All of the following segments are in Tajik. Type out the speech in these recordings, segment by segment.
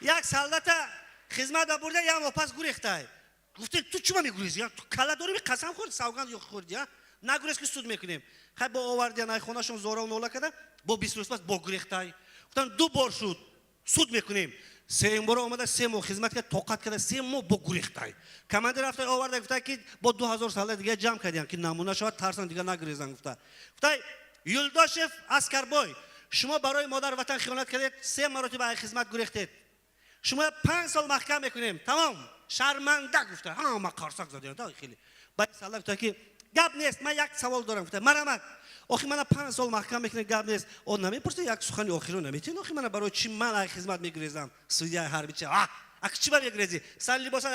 Як солдата хизмат ба бурда, як моҳ пас гурехтай. Гуфте, ту чума мегурезӣ? Ту кала дорӣ, қасам хӯрд, савганд хӯрдӣ, а? Нагурез, ки суд мекунем. Хай, бо овардиан, ай хонашон зорау нола када, бо 20 рӯз пас бо гурехтай. Гуфтан, ду бор шуд, суд мекунем. Сеюм бора омада, 3 моҳ хизмат кард, тоқат карда, 3 моҳ бо гурехтай. Командир рафта оварда, гуфта, ки бо 2000 солдат дига ҷамъ кардиям, ки намуна шавад, тарсан, дига нагурезан, гуфта. Гуфтай, Юлдошев Аскарбой, шумо барои модар ватан хиёнат кардед, се маротиба ай хизмат гурехтед, шумо 5 сол маҳкам мекунем, тамом, шарманда, гуфта. Ҳама қарсак задиям хеле. Баъд солдат гуфта, ки гап нест, ман як савол дорам. Гуфта, марамат, охи мана 5 сол маҳкам мекунед, гап нест, о намепурсед, як сухани охиро наметиҳед, охи мана барои чӣ ман ай хизмат мегурезам? Судьяи ҳарби чи, а ак чӣ ба мегурезӣ? Сар либоса,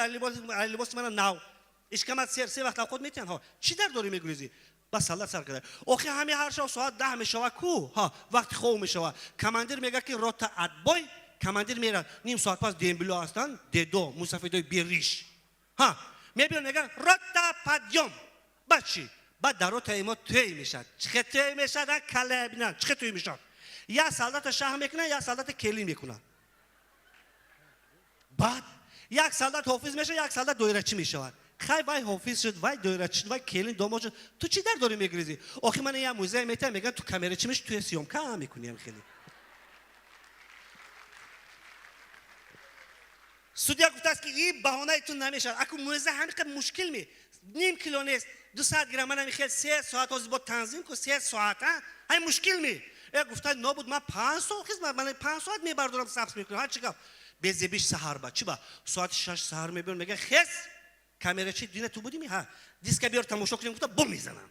либоси мана нав, ишкамат сер, се вақт авқот метиҳанд, ҳо, чӣ дар дорӣ мегурезӣ? Ба солдат сар карда, охи ҳами ҳар шаб соат 10 мешава ку, ҳа, вақти хов мешава, командир мегӯяд, ки рота отбой. Командир мерад, ним соат пас дембело ҳастанд, дедо, мусафидои бериш, ҳа, мебиён, мегӯянд, рота подъём. Баъд чӣ? Баъд дар ротаи мо тӯй мешавад. Чихе тӯй мешавад, а калла бинан, чихе тӯй мешавад. Як солдата шаҳ мекунад, як солдата келин мекунад. Баъд як солдат ҳофиз мешавад, як солдат доирачӣ мешавад. Хай, вай ҳофиз шуд, вай доирачӣ шуд, вай келин домод шуд, ту чӣ дар дорӣ мегурезӣ? Охи мана як музей метиҳам, мегӯянд, ту камерачӣ меши, туя съёмка мекунӣ хеле. Судья гуфтааст, ки ин баҳонаи ту намешавад. Аку мӯза ҳамиқа мушкил ми? Ним кило нест, 200 грамм. Мана михел 3 соат ҳозир бо танзим ку, 3 соат, а ҳай мушкил ми? Э, гуфта, нобуд, ман 5 сол хизмат, ман 5 соат мебардорам, сабс мекунам. Ҳар чӣ гап, безебиш саҳар ба чӣ ба соати 6 саҳар мебиён, мега, хес, камерачи дина ту будими, ҳа, диска биёр, тамошо кунем, гуфта, бо мезанам.